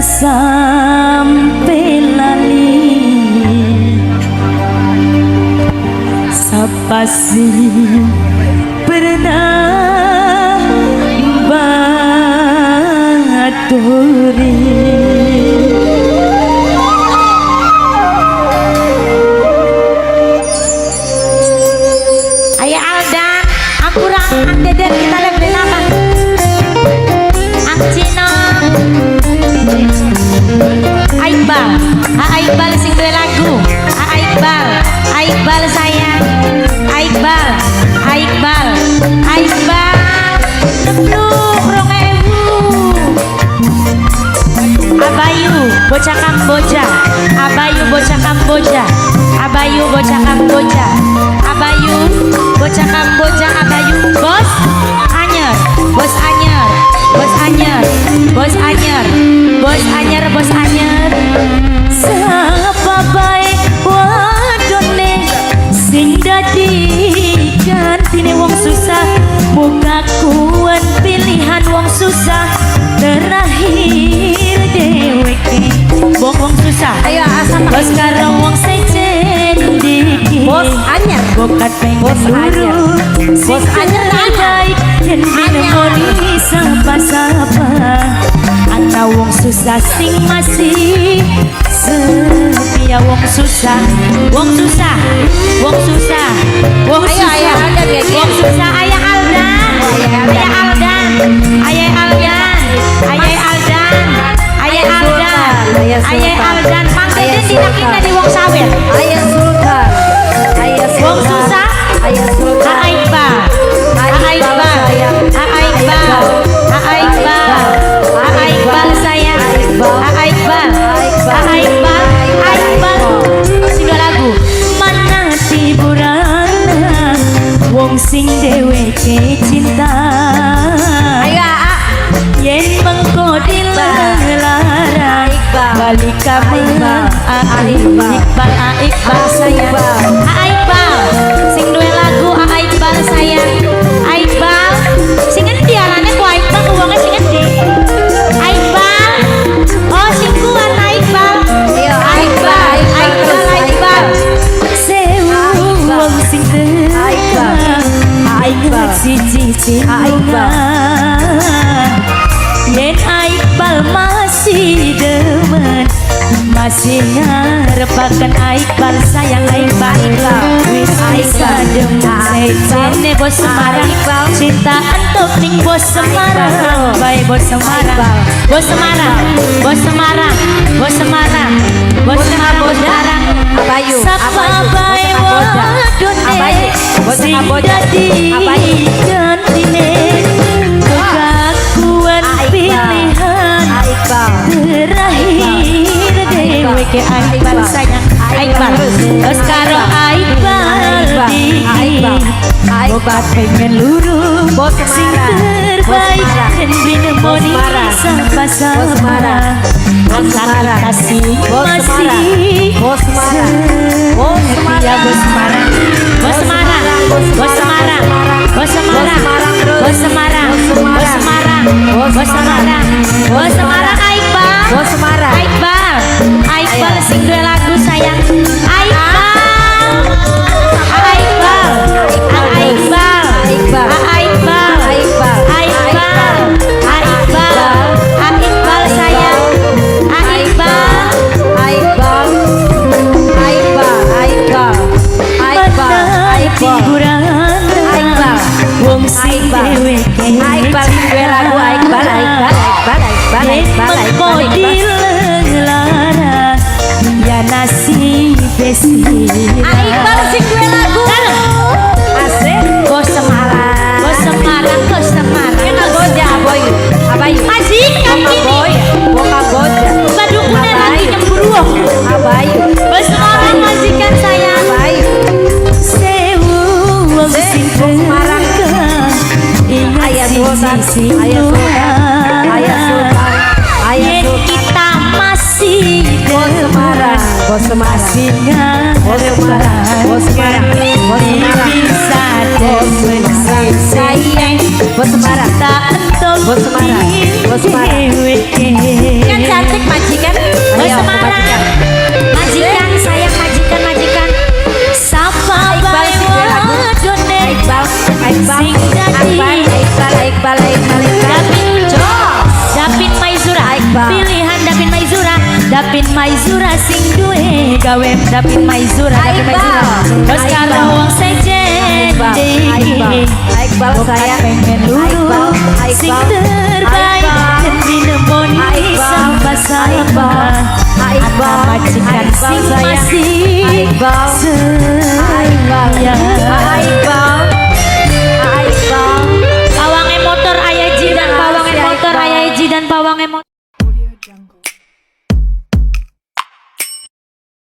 Sampai lali sapa sing pernah baturi. Ayah Aldan, ampura Ang Deden kita lebih apa? Ang Cino, Iqbal, A Iqbal sing duwe lagu, A Iqbal, A Iqbal sayang, A Iqbal, A Iqbal, A Iqbal, nebluk 2000. Abayu, bocah Kamboja, Abayu bocah Kamboja, Abayu bocah Kamboja, Abayu bocah Kamboja, Abayu bos Anyer, bos Anyer, bos Anyer, bos Anyer, bos Anyer, bos Anyer. Sapa bae wadone sing dadi gantine wong susah, muka kuat pilihan wong susah terakhir dheweke wong wong susah. Ayo asam bos karo wong sejen diki. Bos Anyer, bokat pengen Bos Anyer. luru Bos sing Anyer, Anyer. Terbaik yen dinemoni sapa-sapa atau wong susah sing masih setia, wong susah, wong susah, wong susah, wong Ayo, susah, ayo, Aldan, ya, Ki. Wong susah, ayah Aldan, ayah Aldan, ayah Aldan, ayah Aldan, ayah Aldan, Ayah ayah Sultan. Aldan, Mang Ayah Deden dinakina Sultan. Di wong sawit. Ayah Sultan. Ayah Sultan. Wong susah. Ayah Sultan. A Iqbal, A Iqbal, A Iqbal, A Iqbal, A Iqbal sayang, A Iqbal, A Iqbal, A Iqbal, sing dua lagu. Mana tiburana wong sing dheweke cinta. Ayo Aa. Yen mengko dilarang Iqbal. balik kamu. Iqbal. Iqbal, Iqbal, Iqbal sayang, A Iqbal, sing duwe lagu A Iqbal sayang, A Iqbal, sing endi arane ku Iqbal ku wonge sing endi? A Iqbal, oh sing kuat A Iqbal, Ayo, A Iqbal, A Iqbal, A Iqbal. Sewu wong sing teka inget siji cinungan yen Iqbal masih demen masih ngarepaken Iqbal sayang. Iqbal wis bisa demen sejene bos Semarang cinta entuk ning bos Semarang bae, bos Semarang, Bos Semarang, bos Semarang, bos Semarang, bos Semarang, bos Semarang. Abayu. Sapa bae wadone Abayu. Bos sing Kamboja. Dadi Abayu. Gantine kekakuan pilihan Iqbal. Terakhir dheweke Iqbal sayang, Iqbal, terus karo Iqbal diki bokat pengen luru Bos sing Semarang. terbaik Bos Semarang. yen dinemoni Bos Semarang. sapa-sapa Bos Semarang. Bos Semarang. kasih Bos masih Bos Semarang. Bos Semarang. setia bos Semarang, Bos Semarang, bos Semarang, bos Semarang, bos Semarang, bos Semarang, bos Semarang, bos Semarang, Iqbal, Bos Semarang. Iqbal, Iqbal sing duwe lagu sayang, Iqbal, Iqbal, Iqbal, Iqbal. Iqbal, Iqbal. Iqbal, Iqbal, Iqbal sayang, Iqbal. Iqbal. Iqbal. Iqbal. Iqbal. Mana Iqbal. tiburana Iqbal. wong sing Iqbal. dheweke Iqbal sing duwe lagu Iqbal. Iqbal. Iqbal. Iqbal. yen Iqbal. mengko Iqbal. Iqbal. dilarang ya nasib Iqbal sing duwe lagu. Asik. Bos Semarang, bos Semarang, bos Semarang. Kamboja Abayu. Abayu. Majikan ini. Boy. Bo Kamboja. Badukune lagi nyemburuh. Abayu. Bos Semarang majikan sayang. Abayu. Sewu wong Eh, sing wong Semarang. teka inget Ayah Sultan. siji Ayah Sultan. Ayah Sultan. Ayah yen Sultan. kita masih Bos Semarang. Bos Semarang. Masih Bos Semarang. Bos Semarang. Bos Semarang. bisa Bos demen Semarang. sayang. Bos Semarang. Tak entuk Bos Semarang. Bos Semarang. Kan cantik majikan. Bos Ayo, Semarang. majikan. Majikan sayang, majikan, majikan. Sapa Iqbal bae sing duwe lagu. wadone Iqbal, Iqbal, sing dadi Iqbal, Iqbal, Iqbal, Iqbal, Iqbal. Dapin Jos. Dapin Maizura. Iqbal. Pilihan Dapin Maizura. Dapin Maizura sing duwe gawe Dapin Maizura, Dapin Iqbal. Maizura. Bos karo Iqbal. wong sejen Iqbal, Iqbal, Iqbal sayang. Pengen luru Iqbal, sing Iqbal, terbaik Iqbal. dinemoni Iqbal, sapa-sapa. Iqbal, Ana majikan Iqbal sing sayang. masih Iqbal, Iqbal, setia. Iqbal.